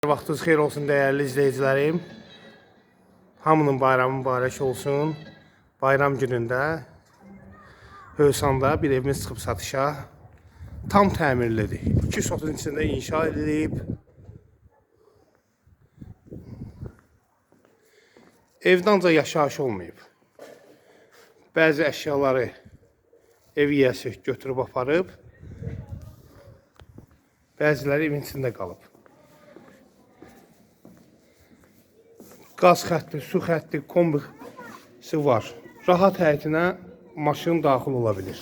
Vaxtınız xeyir olsun dəyərli izləyicilərim. Hamının bayramı mübarək olsun. Bayram günündə Hövsanda bir evimiz çıxıb satışa. Tam təmirlidir. 2 sotun içində inşa edilib. Evdə ancaq yaşayış olmayıb. Bəzi əşyaları ev yiyəsi götürüb aparıb. Bəziləri evin içində qalıb. Qaz xətti, su xətti, kombisi var. Rahat həyətinə maşın daxil ola bilir.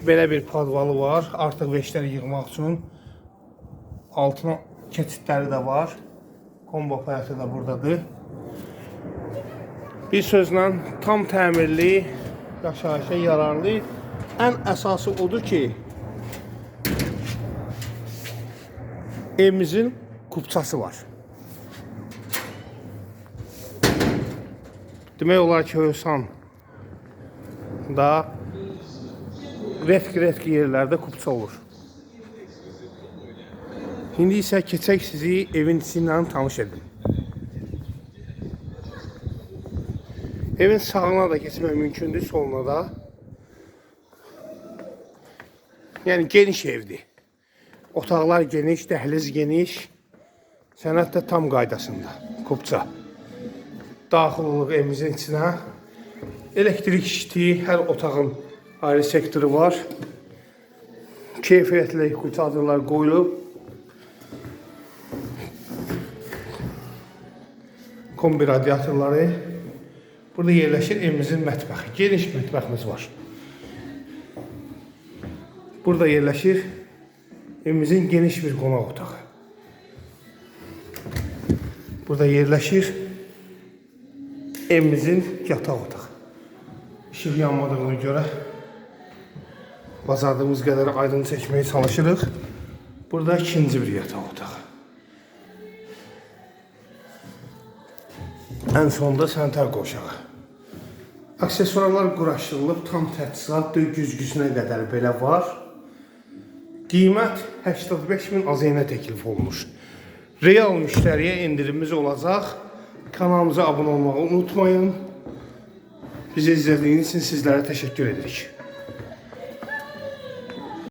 Belə bir podvalı var. Artıq veşləri yığmaq üçün. Altına keçidləri də var. Kombo aparatı da buradadır. Bir sözlə tam təmirli, yaşayışa yararlı. Ən əsası odur ki, evimizin kupçası var. Demək olar ki, Hövsan da retki-retki yerlərdə kupça olur. İndi isə keçək sizi evin içi ilə tanış edim. Evin sağına da keçmək mümkündür, soluna da. Yəni geniş evdir. Otaqlar geniş, dəhliz geniş. Sənəd də tam qaydasında, kupça. Daxil oluruq evimizin içinə. Elektrik işləyir, hər otağın ayrı sektoru var. Keyfiyyətli çadırlar qoyulub. Kombi radiatorları. Burada yerləşir evimizin mətbəxi. Geniş mətbəximiz var. Burada yerləşir evimizin geniş bir qonaq otağı. Burada yerləşir evimizin yataq otağı. İşıq yanmadığına görə bacardığımız qədər aydın çəkməyə çalışırıq. Burada ikinci bir yataq otağı. Ən sonda sanitar qovşağı. Aksesuarlar quraşdırılıb, tam təchizat, güzgüsünə qədər belə var. Qiymət 85 min AZN təklif olunmuş. Real müştəriyə endirimimiz olacaq. Kanalımıza abunə olmağı unutmayın. Bizi izlədiyiniz üçün sizlərə təşəkkür edirik.